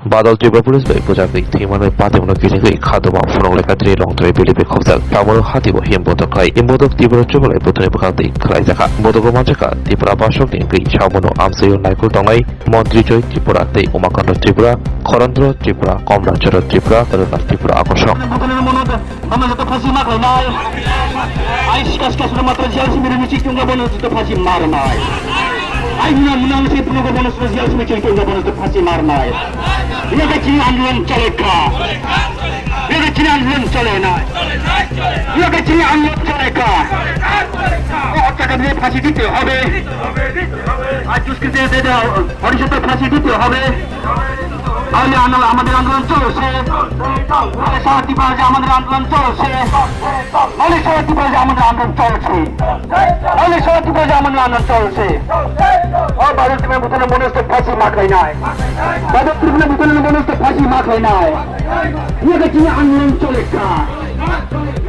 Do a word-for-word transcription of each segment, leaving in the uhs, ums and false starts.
Badal Tripura Police bai bujagwi thwimani patimno kichingwi khaduma phunuk lekha twi longtrai bili bai khopjak. Tamoro hatibo him bodok khai. Him bodok Tripura chubalai butharni bwkhak twi khlaijakha. Bodogo manjakha Tripura basokni wngwi sabono amchaio naikol tongnai Montri Joy Tripura tei Umakanta Tripura, Khorondro Tripura, Komla Choro Tripura, Rona Tripura akosong. Bama joto phasi ma khlainai. Ai sika sika sura matra jel simi rimi chik tungga bono joto phasi ma rwnai. Ai muna muna ang se puno bono sura jel simi chik tungga bono joto phasi ma rwnai. Yaga chini andolon chole kha. Yaga chini andolon chole nai. Yaga chini andolon chole kha. O hotyakanrokno phasi dite hobe. Ai duskritokদের ফাঁসি দিতে হবে। তাহলে আন্দোলন, আমাদের আন্দোলন চলছে। তাহলে সারা ত্রিপুরা রাজ্যে আমাদের আন্দোলন চলছে। তাহলে সারা ত্রিপুরা রাজ্যে আমাদের আন্দোলন চলছে। তাহলে সারা ত্রিপুরা রাজ্যে আমাদের আন্দোলন চলছে। ও বাদল ত্রিপুরা ভুটানের মনস্থ ফাঁসি মাঠ হয় নাই। বাদল ত্রিপুরা ভুটানের মনস্থ ফাঁসি মাঠ হয় নাই। ইয়াকে চিনি আন্দোলন চলে খা।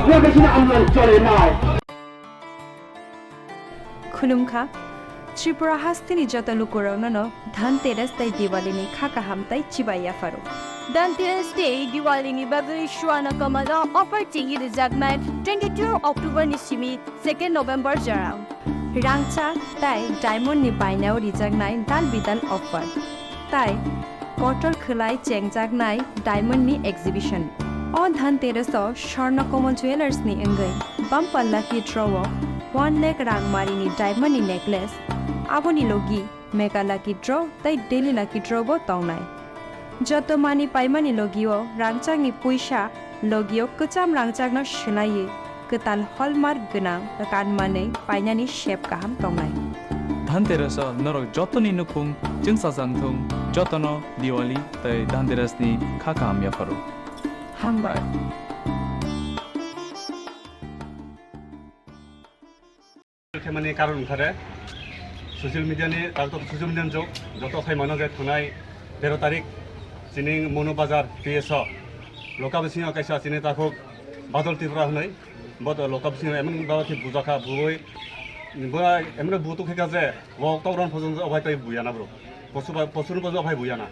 ইয়াকে চিনি আন্দোলন চলে নাই। Khulumkha, Tripura hasteni joto lukurokno no Dhanteras tei Diwali ni kha kaham tei chibai yapharo. Dhanteras tei Diwali ni bagwi suana kamalo offer chengwi rijaknai twenty two October ni simi second November jorao. Rangchak tei diamond ni bainao rijaknai dal bidal offer. Tai kotor khwlai chengjaknai diamond ni exhibition. O Dhanteras o Swarna Kamal Jewellers ni wngwi bumper lucky draw o one lakh rang mari ni diamond ni necklace, aboni logi mega lucky draw tei daily lucky draw bo tongnai. Joto mani paimani logi o rangchak ni puisa, logi o kwcham rangchak no swlaiwi kwtal hallmark gwnang kanmanwi painani sep kaham tongnai. Dhanteras o norok jotoni nukhung chwngsajak thung, jotono Diwali tei Dhanteras ni kha kaham yapharo. Hambai. Khaimani karon wngkha de social media ni, takhuk social media ni jug, joto khaimano je thangnai tero tarik chini Monu Bazar P S o loka bisingo kaisa chini takhuk Badal Tripura hwnwi, bo to loka bisingo emon baba khe bujakha, buwi bo emon butuk khe je bo tokron phojong obai tai buya na bro. Posu ba, posu no posu obai buya na.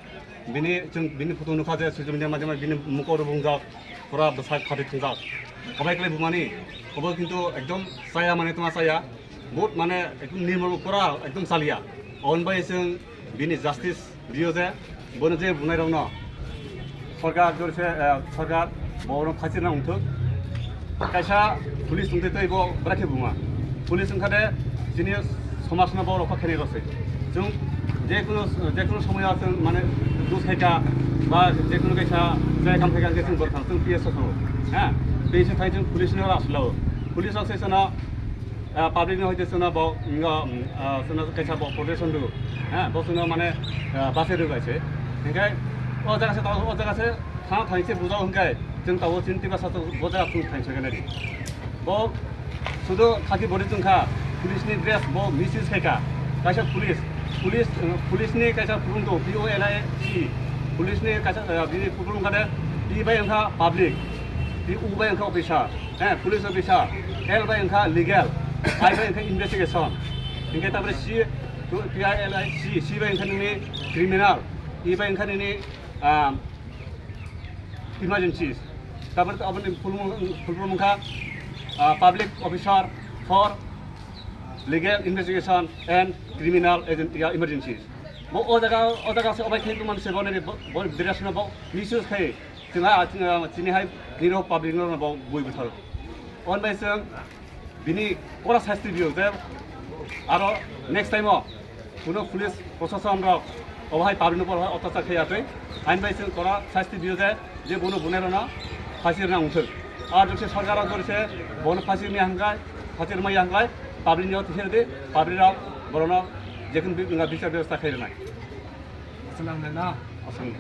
Bini chwng bini photo nukha je social media majama bini mukor bungjak, pura bwsak phatwi thwngjak. Obai khlai bumani, obo kintu ekdom chaya mane tongma chaya. Bahut mane ekdom nirmol pura ekdom chaliya. On bai chwng bini justice biyo je, bono je bunai rokno sorkar jor se, eh, sorkar bono phasi rwna wngthok. Kaisa police tongtwi tei bo bwrake buma. Police wngkha de chini somajno bo rokha khenai rw se. Chwng je kono, je kono somoyo chwng mane dus khaika ba je kono kaisa jai kam khaika hwnkhe chwng bwrwkha chwng P S o thango. Ha? Tei se thai chwng police no aswlao. Police rok se chwngno, ah, public no hoite chwngno bo, mm, ah, chwngno kaisa bo protection rw. Ha? Bo chwngno mane, ah, bachai rw bai se. Hinkhe o jaga se, o jaga se Thang thang se bujao hwnkhe chwng tabuk chini Tiprasa tabuk bo jaga chwng thang sakhe nai di. Bo sudu khaki body chwng kha, police ni dress bo misuse khai kha. Kaisa police, police, uh, police ni kaisa phurung do, P O L I C. Police ni kaisa, uh, bini phurung kha de, P bai wngkha public, P U bai wngkha officer, eh, police officer, L bai wngkha legal, I bai wngkha investigation. Hinkhe tabuk C, P I L I C, C bai wngkha nini criminal, E bai wngkha nini, um, emergencies. Tabuk aboni full form, full form wngkha, ah, Public Officer for Legal Investigation and Criminal Agent, ya, Emergencies. Bo o jaga, o jaga se obai khe man se boni bo, bo dress no bo misuse khai. Chwng ha, chini hai niro public no bo bui buthar. On bai chwng bini kora sasti biyo je aro next time o kuno police prosason rok obo hai public no poro hai otachar khai atwi ain bai chwng kora sasti biyo je, je bono bunai rano phasi rwna wngthok. Ar jokse sorkar rok jori se bono phasi rwna hangkai, phasi rwma ya hangkai, public ni othe de, public rok borono jekun bi-, bichar bebostha khai rwnai. Aswk nang na? Aswk.